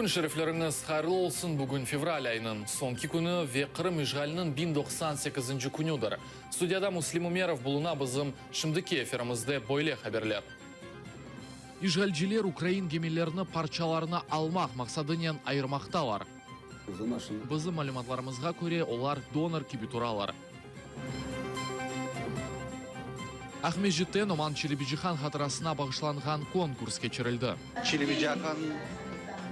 Kün şerifleriñiz hayırlı olsun, bugün fevral ayınıñ soñki künü ve Qırım işğaliniñ 1098-nci künüdir. Studiyada Müslim Ümerov buluna, bizim şimdiki efirimizde böyle haberler. İşğalciler ukrain gemilerini parçalarını almaq maqsadınen ayırmaqtalar. Bizim malümatlarımızğa köre, olar donor kibi turalar. Aqmescitte Noman Çelebicihan hatırasına bağışlanğan konkurs keçirildi. Çelebicihan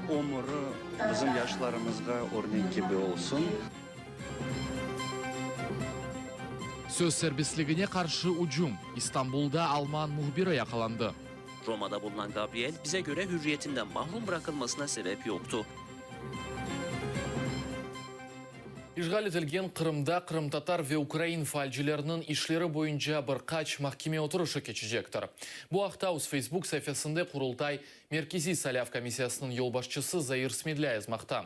ömüri bizim yaşlarımızğa örnek kibi olsun. Söz serbestligine qarşı ücüm, İstanbulda alman mühbiri yaqalandı. Romada bulunan Gabriel, bize göre hürriyetinden mahrum bırakılmasına sebep yoktu. İşğal etilgen Qırımda qırımtatar ve ukrain faalcileriniñ işleri boyunca bir qaç mahkeme oturışı keçecektir. Bu aqta öz Facebook saifesinde Qurultay Merkeziy saylav komissiyasınıñ yolbaşçısı Zair Smedlâ yazmaqta.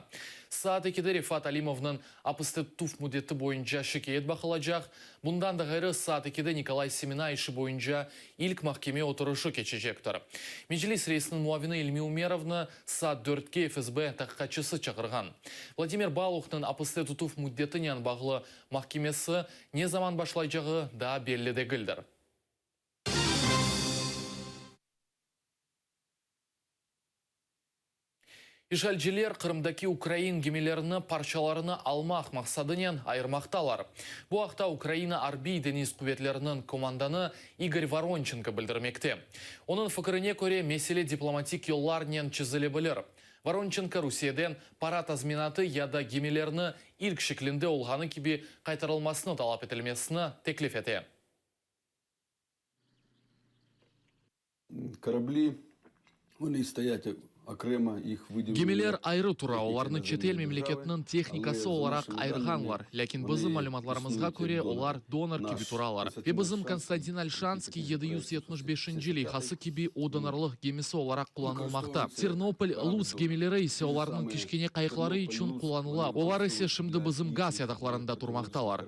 Saat ekide Refat Alimovnıñ apiste tutuv müddeti boyunca şikâyet baqılacaq. Bundan da ğayrı, saat ekide Nikolay Semena işi boyunca ilk mahkeme oturışı keçecektir. Meclis reisiniñ muavini İlmi Ümerovnı saat dörtke FSB taqiqatçısı çağırğan. Vladimir Baluhnıñ apiste tutuv müddetinen bağlı mahkemesi ne zaman başlaycağı daa belli degildir. İşğalciler Qırımdaki ukrain gemilerini parçalarını almaq maqsadınen ayırmaqtalar. Bu aqta Ukraina Arbiy deñiz quvetleriniñ komandanı İgor Voronçenko bildirmekte. Onıñ fikirine köre, mesele diplomatik yollarnen çezile bilir. Voronçenko Rusiyeden para tazminatı ya da gemilerni ilk şeklinde olğanı kibi qaytarılmasını talap etilmesini teklif ete. Gemiler ayrı tura, olarnı çetel memleketniñ tehnikası olaraq ayırğanlar, lâkin bizim malümatlarımızğa köre, olar donor kibi turalar. Ve bizim Konstantin Olşanskiy 775-nci leyhası kibi o donorlıq gemisi olaraq qullanılmaqta. Ternopol, Lutsk gemileri ise olarnıñ kiçkene qayıqları içün qullanıla, olar ise şimdi bizim gaz yataqlarında turmaqtalar.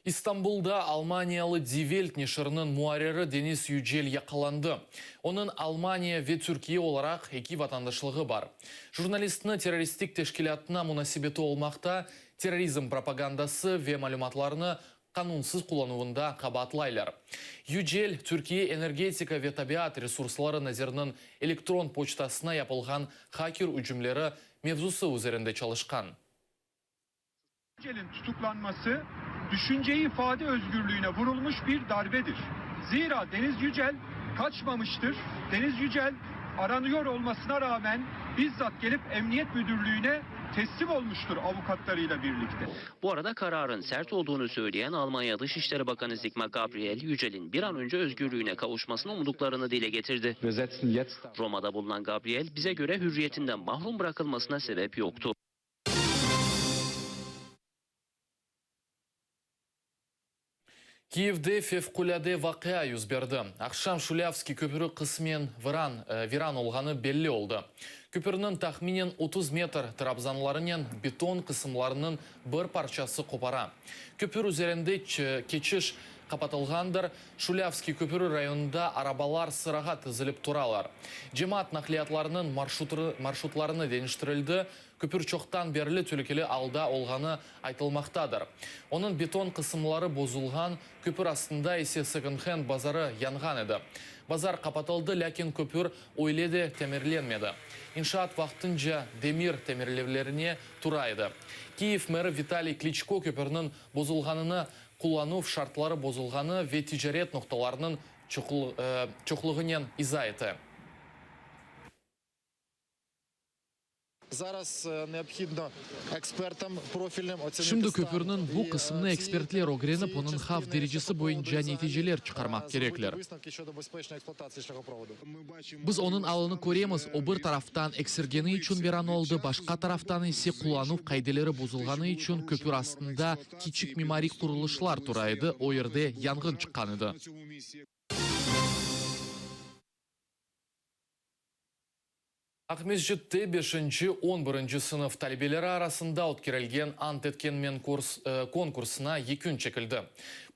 İstanbulda almaniyalı Die Welt neşiriniñ muarriri Deniz Yücel yaqalandı. Onıñ Almaniya ve Türkiye olaraq eki vatandaşlığı bar. Jurnalistni terroristik teşkilâtına munasebeti olmaqta, terrorizm propagandası ve malümatlarnı qanunsız qullanuvında qabaatlaylar. Yücel, Türkiye energetika ve tabiat resursları naziriniñ elektron poçtasına yapılğan haker ücümleri mevzusı üzerinde çalışqan. Yücel'in tutuklanması düşünce ifade özgürlüğüne vurulmuş bir darbedir. Zira Deniz Yücel kaçmamıştır. Deniz Yücel aranıyor olmasına rağmen bizzat gelip Emniyet Müdürlüğüne teslim olmuştur avukatlarıyla birlikte. Bu arada kararın sert olduğunu söyleyen Almanya Dışişleri Bakanı Sigmar Gabriel, Yücel'in bir an önce özgürlüğüne kavuşmasını umduklarını dile getirdi. Roma'da bulunan Gabriel, bize göre hürriyetinden mahrum bırakılmasına sebep yoktu. Kiyevde fevqulâde vaqia yüz berdi. Aqşam Şulâvskiy köpüri qısmen viran viran olğanı belli oldı. Köpürniñ tahminen 30 metr trabzanlarınen beton qısımlarınıñ bir parçası qopara. Köpür üzerinde keçiş qapatılğandır. Şulâvskiy köpüri rayonında arabalar sırağa tizilip turalar. Cemaat naqliyatlarınıñ marşrutlarını deñiştirildi, Köpür çoqtan berli telükeli alda olğanı aytılmaqtadır. Onıñ beton qısımları bozulğan, köpür astında ise second-hand bazarı yanğan edi. Bazar qapatıldı, lâkin köpür öyle de temirlenmedi. İnşaat vaqtınca demir temirlevlerine tura edi. Kiyev meri Vitaliy Kliçko köpürniñ bozulğanını qullanuv şartları bozulğanı ve ticaret noqtalarınıñ çoqluğınen iza ete. Şimdi köpürniñ bu qısmını ekspertler ögrenip, onıñ havf derecesi boyunca neticeler çıqarmaq kerekler. Biz onıñ alını köremiz, o bir taraftan eksergeni içün viran oldı, başqa taraftan ise qullanuv qaideleri bozulğanı içün köpür astında kiçik mimariy qurulışlar tura edi, o yerde yanğın çıqqan edi. Aqmescitte beşinci, on birinci sınıf talebeleri arasında ötkerilgen Ant etkenmen konkursına yekün çekildi.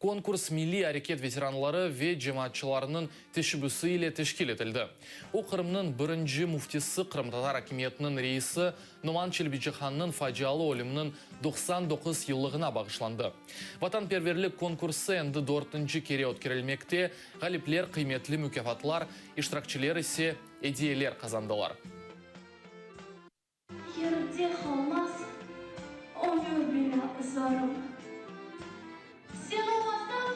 Konkurs milliy areket veteranları ve cemaatçılarınıñ teşebbüsi ile teşkil etildi. O, Qırımnıñ birinci müftisi, qırımtatar akimiyetiniñ reisi Noman Çelebicihannıñ facialı ölüminiñ 99 yıllığına bağışlandı. Vatanperverlik konkursı endi dörtünci kere ötkerilmekte, ğalipler qıymetli mukâfatlar, iştirakçiler ise ediyeler qazandılar. Yerde qalmaz ömür belâ zarım. Sen olmasañ,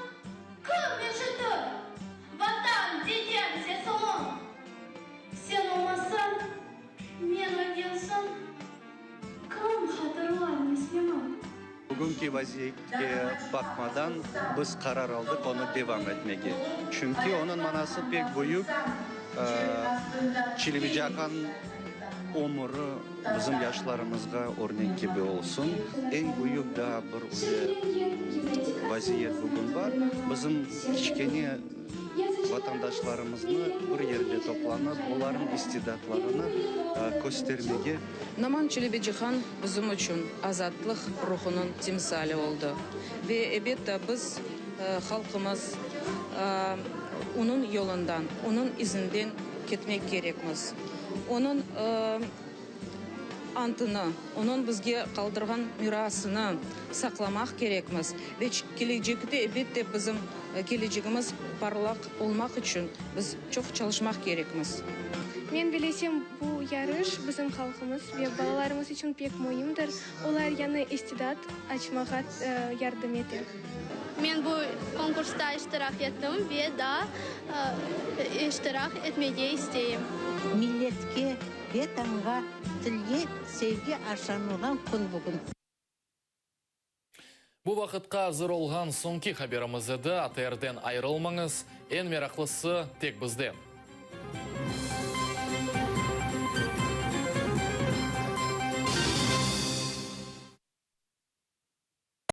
kim eşitir Vatan degen sesimi? Sen olmasañ, men ölgen soñ, kim hatırlar neslimi? Bugünki vaziyetke baqmadan, biz qarar aldıq onı devam etmege. Çünki onıñ manası pek büyük, Çelebicihan ömüri bizim yaşlarımızğa örnek kibi olsun. Eñ büyük daa bir vaziyet bugün bar, bizim kiçkene vatandaşlarımıznı bir yerde toplanıp, olarnıñ istidatlarını köstermege. Noman Çelebicihan bizim içün azatlıq ruhunıñ timsali oldı. Ve, ebet, biz, halqımız, onıñ yolundan, onıñ izinden ketmek kerekmiz. Onıñ antını, onıñ bizge qaldırğan mirasını saqlamaq kerekmiz. Ve kelecekte, elbette, bizim kelecegimiz parlaq olmaq içün biz çoq çalışmaq kerekmiz. Men bilesem, bu yarış bizim halqımız ve balalarımız içün pek müimdir. Olar yañı istidat açmağa yardım ete. Men bu konkursta iştirak ettim ve daa iştirak etmege isteyim. Milletke, Vetanğa, tilge sevgi aşlanılğan kün bugün. Bu vaqıtqa azır olğan soñki haberimiz edi. ATRden ayırılmañız, eñ meraqlısı tek bizde.